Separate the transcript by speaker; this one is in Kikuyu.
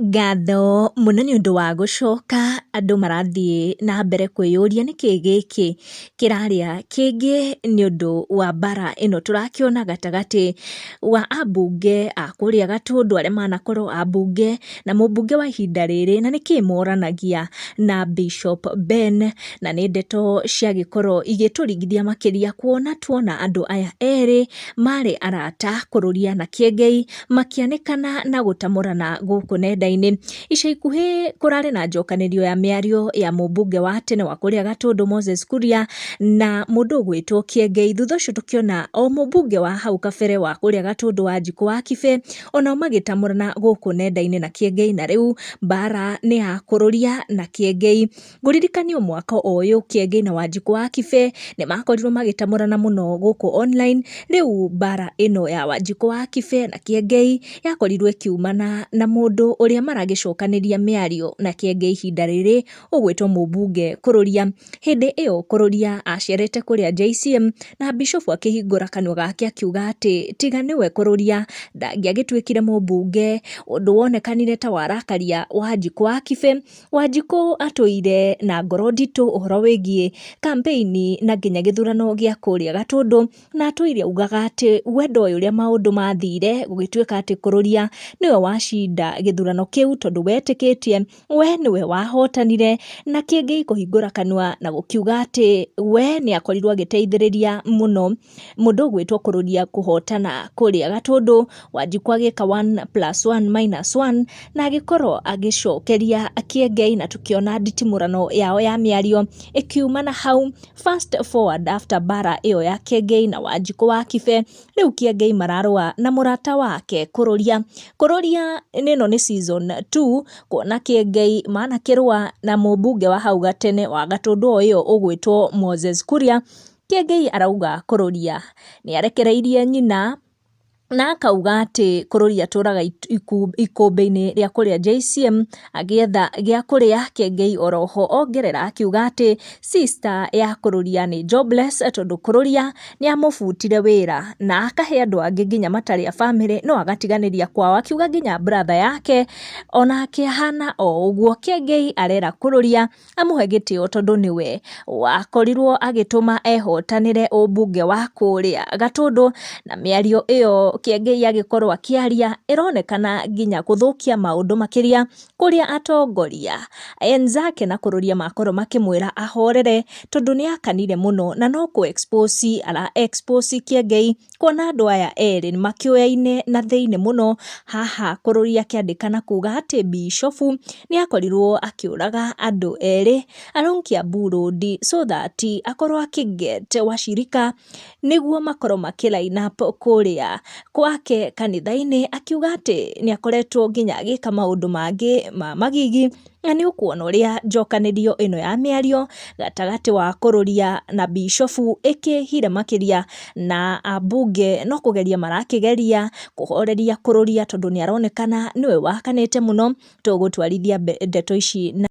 Speaker 1: Ngatho mũno nĩ ũndũ wa gũcoka. Andũ marathiĩ na mbere kwĩyũria nĩkĩ gĩkĩ kĩrarĩa kĩngĩ nĩ ũndũ wa mbara ĩno tũrakĩona gatagatĩ wa ambunge a kũrĩa Gatũndũ arĩa manakorwo ambunge na mũmbunge wa ihinda rĩrĩ, na nĩkĩ moranagia na Bishop Ben. Na nĩ ndeto ciagĩkorwo igĩtũringithia makĩria kuona tuona andũ aya erĩ marĩ arata Kũrũria na Kĩengei makĩanĩkana na gũtamũrana gũkũ nenda-inĩ. Ica ikuhĩ kũrarĩ na njokanĩrio ya mĩario ya mũmbunge wa tene wa kũrĩa Gatũndũ Moses Kuria na mũndũ ũgwĩtwo Kĩengei. Thutha ũcio tũkĩona o mũmbunge wa hau kabere wa kũrĩa Gatũndũ Wanjikũ wa Kibe onao magĩtamũrana gũkũ nenda-inĩ na Kĩengei, na rĩu mbara nĩ ya Kũrũria na Kĩengei. Ngũririkanio mwaka o ũyũ Kĩengei na Wanjikũ wa Kibe nĩ makorirwo magĩtamũrana mũno gũkũ online. Rĩu mbara ĩno ya Wanjikũ wa Kibe na Kĩengei yakorirwo ĩkiumana na mũndũ ũrĩa maragĩcokanĩria mĩario na Kĩengei ihinda rĩrĩ ũgwĩtwo mũmbunge Kũrũria. Hĩndĩ ĩyo Kũrũria acerete kũrĩa JCM na Bishop akĩhingũra kanua gake akiuga atĩ tiga nĩwe Kũrũria ndangĩagĩtuĩkire mũmbunge, ũndũ wonekanire ta warakaria Wanjikũ wa Kibe. Wanjikũ atũire na ngoro nditũ ũhoro wĩgiĩ kampeini na nginya gĩthurano gĩa kũrĩa Gatũndũ, na atũire augaga atĩ we ndoĩ ũrĩa maũndũ mathire gũgĩtuĩka atĩ Kũrũria nĩwe wacinda gĩthurano kĩu, tondũ wetĩkĩtie we nĩwe wahotanire. Na Kĩengei kũhingũra kanua na gũkiuga atĩ we nĩ akorirwo agĩteithĩrĩria mũno mũndũ ũgwĩtwo Kũrũria kũhotana kũrĩa Gatũndũ. Wanjikũ agĩka 1 plus 1 minus 1 na agĩkorwo agĩcokeria Kĩengei, na tũkĩona nditimũrano yao ya mĩario ĩkiumana hau. Fast forward after mbara ĩyo ya Kĩengei na Wanjikũ wa Kibe, rĩu Kĩengei mararũa na mũrata wake Kũrũria. Kũrũria ĩno nĩ season 2 kuona Kĩengei manakĩrũa na mũmbunge wa hau gatene wa Gatũndũ o ĩyo ũgwĩtwo Moses Kuria. Kĩengei arauga Kũrũria nĩ arekereirie nyina na akauga atĩ Kũrũria atũraga ikũmbĩ-inĩ rĩa kũrĩa JCM agĩetha gĩa kũrĩa. Kĩengei oroho ongerera akiuga atĩ sister ya Kũrũria nĩ jobless tondũ Kũrũria nĩ amũbutire wĩra na akahe andũ angĩ nginya matarĩ a bamĩrĩ no agatiganĩria kwao, akiuga nginya brother yake onake ahana o ũguo. Kĩengei arera Kũrũria amũhe gĩtĩo tondũ nĩwe wakorirwo agĩtũma ehotanĩre ũmbunge wa kũrĩa Gatũndũ, na mĩario ĩyo Kĩengei agĩkorwo akĩaria ĩronekana nginya gũthũkia maũndũ makĩria kũrĩa atongoria enzake na Kũrũria makorwo makĩmwĩra ahorere tondũ nĩ akanire mũno na no kũ expose ara expose Kĩengei kuona andũ aya erĩ nĩ makĩoyaine na thĩinĩ mũno. Haha Kũrũria akĩandĩka na kuga atĩ Bishop nĩ akorirwo akĩũraga andũ erĩ along Kiambu Road so that akorwo akĩget washirika nĩguo makorwo makĩ line up kũrĩa kwake kanitha-inĩ, akiuga atĩ nĩ akoretwo nginya agĩka maũndũ mangĩ ma magigi, na nĩ ũkuona ũrĩa njokanĩrio ĩno ya mĩario gatagatĩ wa Kũrũria na Bishop ĩkĩhire makĩria, na ambunge no kũgeria marakĩgeria kũhoreria Kũrũria tondũ nĩ aronekana nĩwe wakanĩte mũno. Tũgũtwarithia ndeto ici na